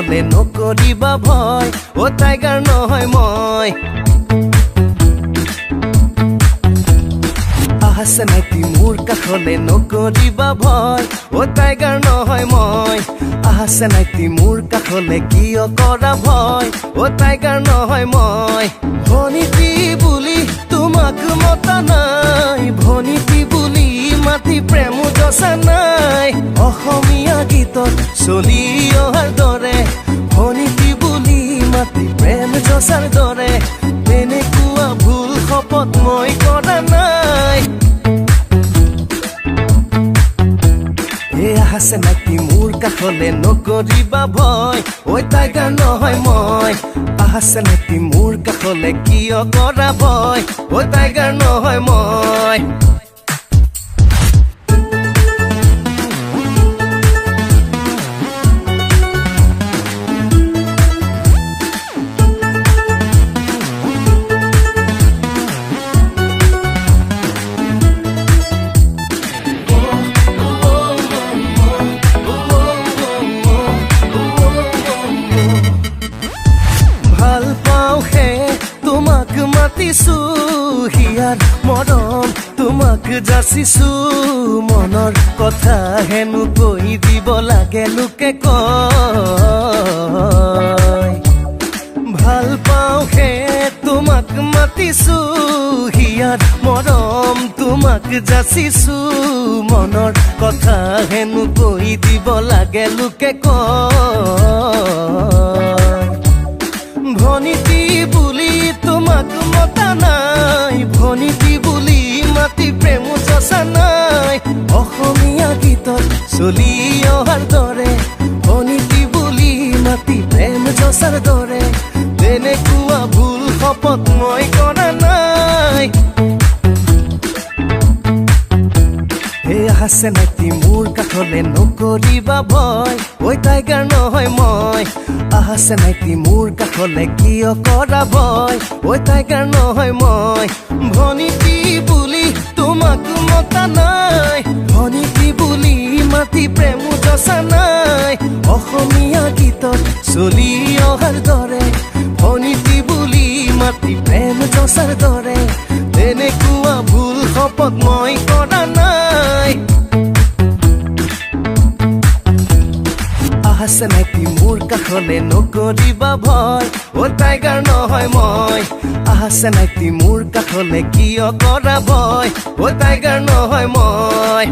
কাষলে নকৰিবা ভয়, অ টাইগাৰ নহয় মই। আহা চেনাইটি মোৰ কাষলে নকৰিবা ভয়, অ টাইগাৰ নহয় মই। আহা চেনাইটি মোৰ কাষলে কিয় কৰা ভয়, অ টাইগাৰ নহয় মই। ভনীটি বুলি তোমাক মতা নাই, ভনীটি বুলি মাতি প্ৰেম যচা নাই। অসমীয়া গীতত চলি অহাৰ দৰে, ভনীটি বুলি মাতি প্ৰেম যচাৰ দৰে, তেনেকুৱা ভুল শপত মই কৰা নাই। আহা চেনাইটি মোৰ কাষলে নকৰিবা ভয়, ঐ টাইগাৰ নহয় মই। আহা চেনাইটি মোৰ কাষলে কিয় কৰা ভয়, ঐ টাইগাৰ নহয় মই। ভাল পাওঁহে তোমাক মাতিছো, হিয়াৰ মৰম তোমাক যাচিছো। মনৰ কথা হেনো কৈ দিব লাগে লোকে কয়। ভাল পাওঁহে তোমাক মাতিছো, হিয়াৰ মৰম তোমাক যাচিছো। মনৰ কথা হেনো কৈ দিব লাগে লোকে কয়। ভনীটি বুলি তোমাক মতা নাই, ভনীটি বুলি মাতি প্ৰেম যচা নাই। অসমীয়া গীতত চলি অহাৰ দৰে, ভনীটি বুলি মাতি প্ৰেম যচাৰ দৰে, তেনেকুৱা ভুল শপত মই কৰা নাই। আহা চেনাইটি মোৰ কাষলে নকৰিবা ভয়, ঐ টাইগাৰ নহয় মই। আহা চেনাইটি মোৰ কাষলে কিয় কৰা ভয়, ঐ টাইগাৰ নহয় মই। ভনীটি বুলি তোমাক মতা নাই, ভনীটি বুলি মাতি প্ৰেম যচা নাই। অসমীয়া গীতত চলি অহাৰ দৰে, ভনীটি বুলি মাতি প্ৰেম যচাৰ দৰে, তেনেকুৱা ভুল শপত মই কৰা নাই। আহা চেনাইটি মোৰ কাষলে নকৰিবা ভয়, অ টাইগাৰ নহয় মই। আহা চেনাইটি মোৰ কাষলে কিয় কৰা ভয়, অ টাইগাৰ নহয় মই।